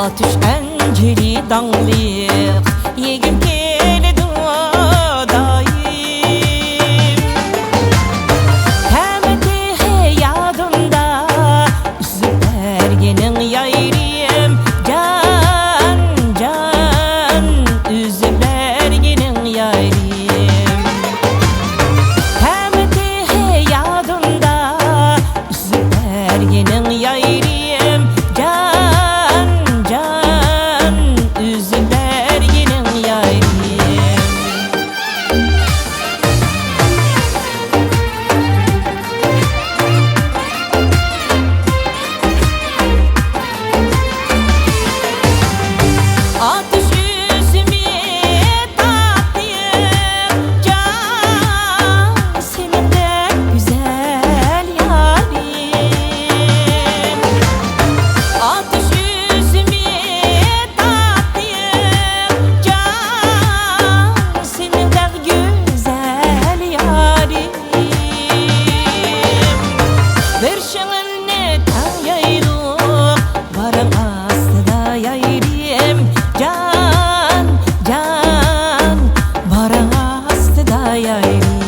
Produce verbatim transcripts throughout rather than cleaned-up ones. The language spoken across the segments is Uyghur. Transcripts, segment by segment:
ئاتۇش ئەنجىرى داڭلىق، يېگۈم كېلىدۇ دائىم. تەمى تېخى يادىمدا، ئۈزۈپ بەرگىنىڭ يايرىم، جان، جان، ئۈزۈپ بەرگىنىڭ يايرىم. تەمى تېخى يادىمدا، ئۈزۈپ بەرگىنىڭ يايرىم، جان، جان، ئۈزۈپ بەرگىنىڭ يايرىم. ئاتۇش ئۈزۈمى تاتلىق، جان، سېنىڭدەك گۈزەل يارىم. ئاتۇش ئۈزۈمى تاتلىق، جان، سېنىڭدەك گۈزەل يارىم. بىر شېڭىلنى تەڭ يەيدۇق، باراڭ ئاستىدا يايرىم، جان، جان، باراڭ ئاستىدا يايرىم.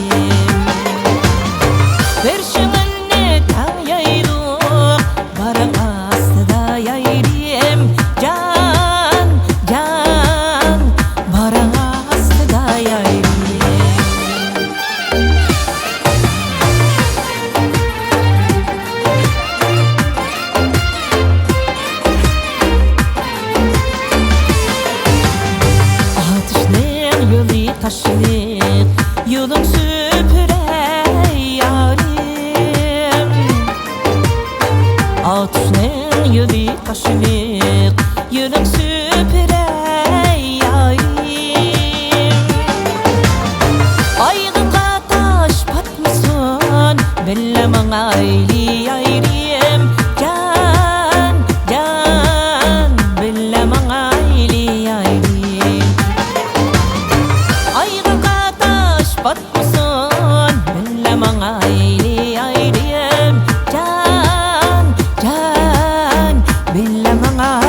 بىر شېڭىلنى تەڭ يەيدۇق، باراڭ ئاستىدا يايرىم، جان، جان، باراڭ ئاستىدا يايرىم. ئاتۇشنىڭ يولى تاشلىق، يولۇڭ سۈپۈرەي يارىم. ئاتۇشنىڭ يولى تاشلىق، يولۇڭ سۈپۈرەي يارىم. ئايغا قاتاش پاتمىسۇن، بىللە ماڭايلى يارىم. جان، جان، بىللە ماڭايلى يارىم. ئايغا قاتاش پات قىلسۇن، بىللە ماڭايلى يارىم، جان، جان، بىللە ماڭايلى.